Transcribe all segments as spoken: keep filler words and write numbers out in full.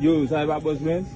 Yo, sa e pa Boss Benz?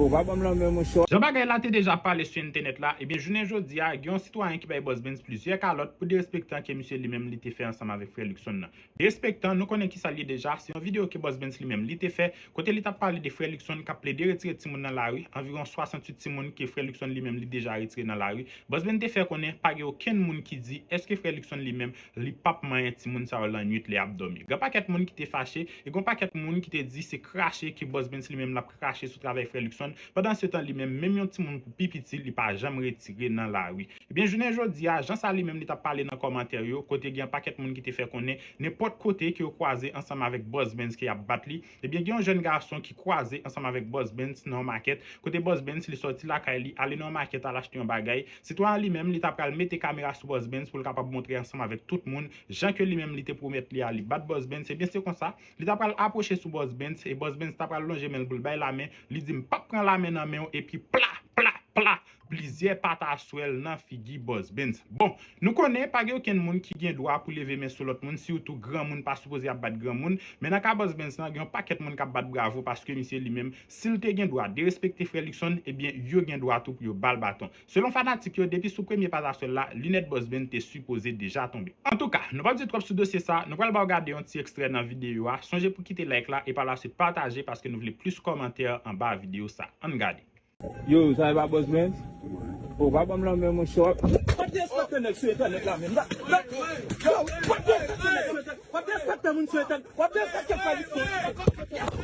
O, pa ban m lanmen, monchè. Jan bagay la te deja pale sou entènèt la, ebyen jounen jodi a, gen yon sitwayen ki bay Boss Benz plizyè kalòt pou derespektan ke misye li menm li te fè ansanm avèk frè Luckson nan. Derespektan, nou konnen kisa l ye deja, se yon videyo ke Boss Benz li menm li te fè, kote li t ap pale de frè Luckson k ap plede retire timoun nan lari, anviwon swasanntuit timoun ke frè Luckson li menm li deja retire nan lari. Boss Benz te fè konnen pa gen okenn moun ki di èske frè Luckson li menm li p ap manyen timoun sa yo lannwit lè y ap dòmi. Gen pakèt moun ki te fache, e gen pakèt moun ki te di se krache ke Boss Benz li menm l ap krache sou travay frè Luckson, pandan se tan li menm, menm yon timoun pou pi piti, li pa janm retire nan lari. Ebyen, jounen jodi a, jan sa li menm li t ap pale nan kòmantè yo, kote gen pakèt moun ki te fè konnen, nenpòt kote ke yo kwaze ansanm avèk Boss Benz ke y ap bat li, ebyen, gen yon jèn gason ki kwaze ansanm avèk Boss Benz nan yon makèt, kote Boss Benz li sòti lakay li, ale nan yon makèt, al achte yon bagay. Sitwayen li menm, li ta pral mete kamera sou Boss Benz pou l kapab montre ansanm avèk tout moun, jan ke li menm li te pwomèt li a, li bat Boss Benz. Ebyen, se konsa, li ta pral apwoche sou Boss Benz, e Boss Benz ta pral lonje men l pou l bay lamen, li di, "M p ap pran lamen nan men w," epi pla, pla, pla, plizyè pataswèl nan figi Boss Benz. Bon, nou konnen pa gen okenn moun ki gen dwa pou leve men sou lòt moun, sitou granmoun pa sipoze ap bat granmoun, men nan ka Boss Benz lan, gen yon pakèt moun k ap bat bravo paske misye li menm, si l te gen dwa derespekte frè Luckson, ebyen, yo gen dwa tou pou yo ba l baton. Selon fanatik yo, depi sou premye pataswèl la, linèt Boss Benz te sipoze deja tonbe. Antouka, nou p ap di twòp sou dosye sa, nou pral ba w gade yon ti ekstrè nan videyo a. Sonje pou kite like la e pa laswit pataje paske nou vle plis kòmantè anba videyo sa. Ann gade. Yo, sa e pa Boss Benz? O, pa ban m lanmen, monchè. Pa derespekte nèg sou entènèt la menm. Yo, pa derespekte nèg sou entènèt. Pa derespekte moun sou entènèt. Pa derespekte frè Luckson.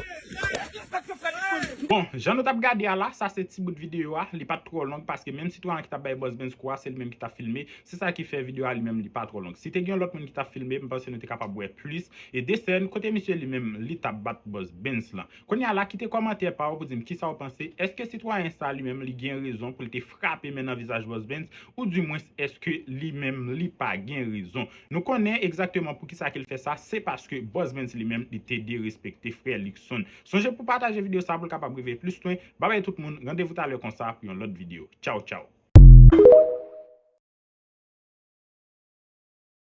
Bon, jan nou t ap gade a la, sa se ti bout videyo a, li pa t twò long paske menm sitwayen ki t ap bay Boss Benz kou a, se li menm ki t ap filme, se sa ki fè videyo a li menm li pa twò long. Si te gen yon lòt moun ki t ap filme, m panse nou te kapab wè plis e de sèn kote misye li menm li t ap bat Boss Benz lan. Kounye a la, kite kòmantè pa w pou di m kisa w panse. Èske sitwayen sa li menm li gen rezon pou l te frape men nan vizaj Boss Benz, oudimwens èske li menm li pa gen rezon? Nou konnen egzakteman poukisa ke l fè sa, se paske Boss Benz li menm li te derespekte frè Luckson. Sonje pou pataje videyo sa pou l kapab rive plis lwen. Babay tout moun, randevou talè konsa pou yon lòt videyo. Tchaw, tchaw.